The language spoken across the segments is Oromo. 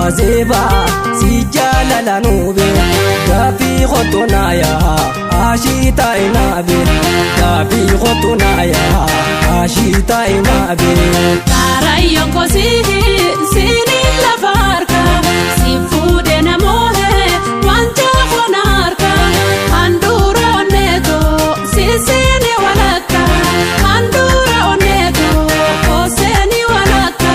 Qozeeba si jaalala nuube gaafii qotu naayaa ashiita inaabe gaafii qotu naayaa ashiita inaabe. Karayyoon kosii siiniin lafa harka si fuudhee namoohee wanta koona harka handhuura onneetoo siseeni walakka handhuura onneetoo koseeni walakka.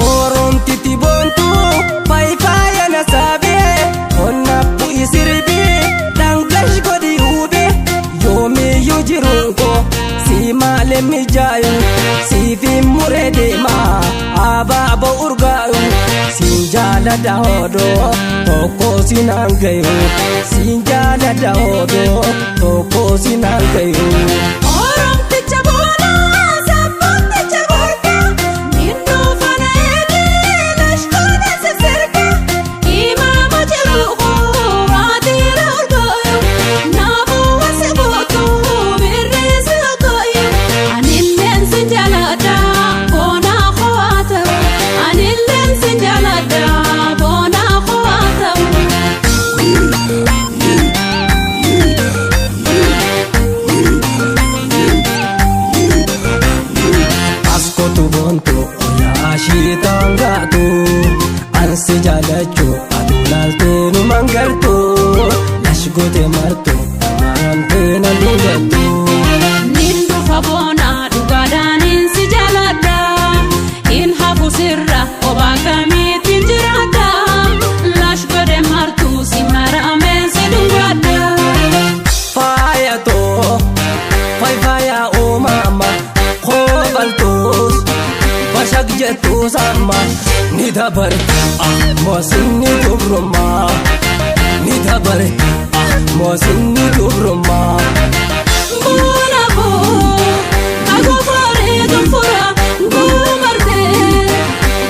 Oromtiti boontuu faayifaaya na saabee onna bu'i sirbii dhangash godhi huubee yoomiyyuu jiruun koo si maalee mijaayu siifi muree deemaa abaaboo urgaayu siin jaaladha hodoo tokko sinaan gayu siin jaaladha hodoo tokko sinaan gayu. Oromticha boonaa sabboonticha gorgaa minnuu fana eegee lashkoota sisirgaa imaama jiruuqoo baatiira urgaayu naafuu wasi gootuu birreessi ogaayu anilleen si jaaladha boonaa ho'aa ta'u anilleen si jaaladha boonaa ho'aa ta'u. Askootu boontu oyaa ashiitaan gaatu ansi jaalachuu aduu laaltee nu mangartu lashgote martu maramtee na lugattu. Nin dhufa boonaa dhugaadhaanin si jaaladha. Hin hafu sirra kophaa kamiitiin jiraadha. Lash godhe martuu si maramee si dhungadha. Faayatoo faayifaaya uumama koobaltuus bashaq jettuus amma ni dabarte moosinni dubrummaa ni dabarte moosinni dubrummaa. Boona koo agogooree gonfura guumartee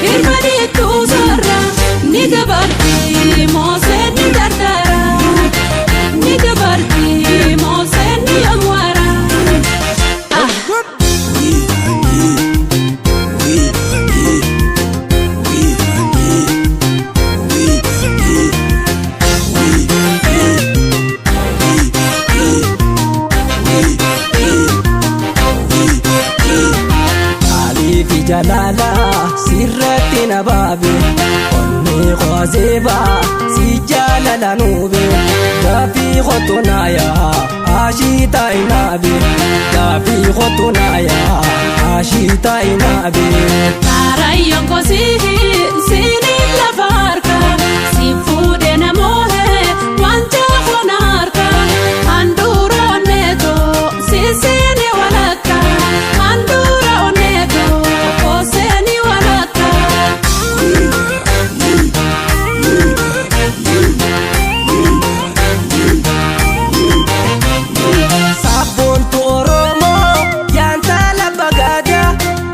hirma dhiittuu sarara ni dabarti mooseen ni dardara ni dabarti mooseen ni amwaara. Aliifi jaalala sirratti na baabe onnee qozeeba si jaalala nuube gaafii qotu naayaa ashiita inaabe gaafii qotu naayaa ashiita inaabe. Karayyoon kosii siiniin lafa harka si fuudhee namoohee wanta koona harka handhuura onneetoo siseeni walakka handhuura onneetoo koseeni walakka. Sabboontu Oromoo yaantaala bagaada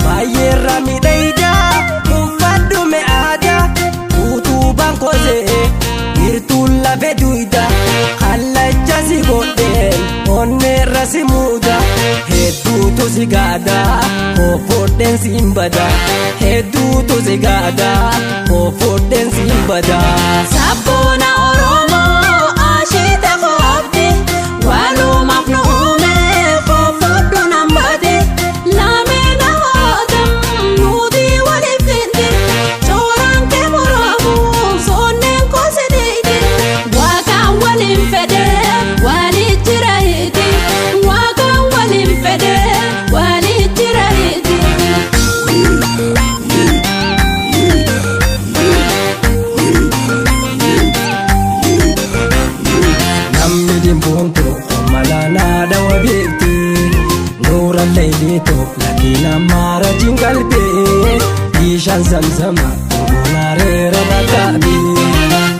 baay'eerra miidhaydaa uffadhu mi'aada utubaan kosee wirtuun lafe duyda kallacha si godheen onneerra si muuda hedduutu si gaada koofodheen si hin bada hedduutu si gaada koofodheen si hin bada. Sabboona Oromoo ashiita koobde walumaaf nu uume koofodhu nambate lameen hootam nuti waliif kenne cooraan kee muraamu soonneen koosineeti waaqaan waliin fedhe walii jira hiiti waaqaan waliin fedhe walii jira hiiti. Namni dimboontu malaanaa dhawa beekti nuura leeyliitu lakkina maara jingalbee bishaan zamzama goonaareera rakkaabi.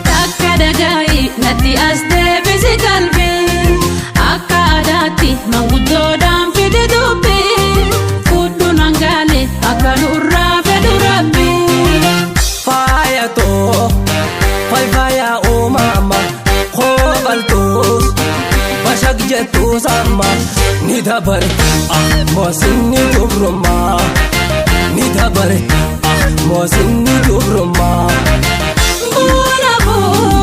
Takka dhaga'i natti as deebisi qalbii akka aadaatti manguddoodhaan fide dubbii fudhu nangaale akka nurraa fedhu rabbi. Faayatoo faayifaaya uumama koobaltuus bashaq. jettu samma ni dabare ah moosinni dubrummaa ni dabare ah moosinni dubrummaa. Boona boona.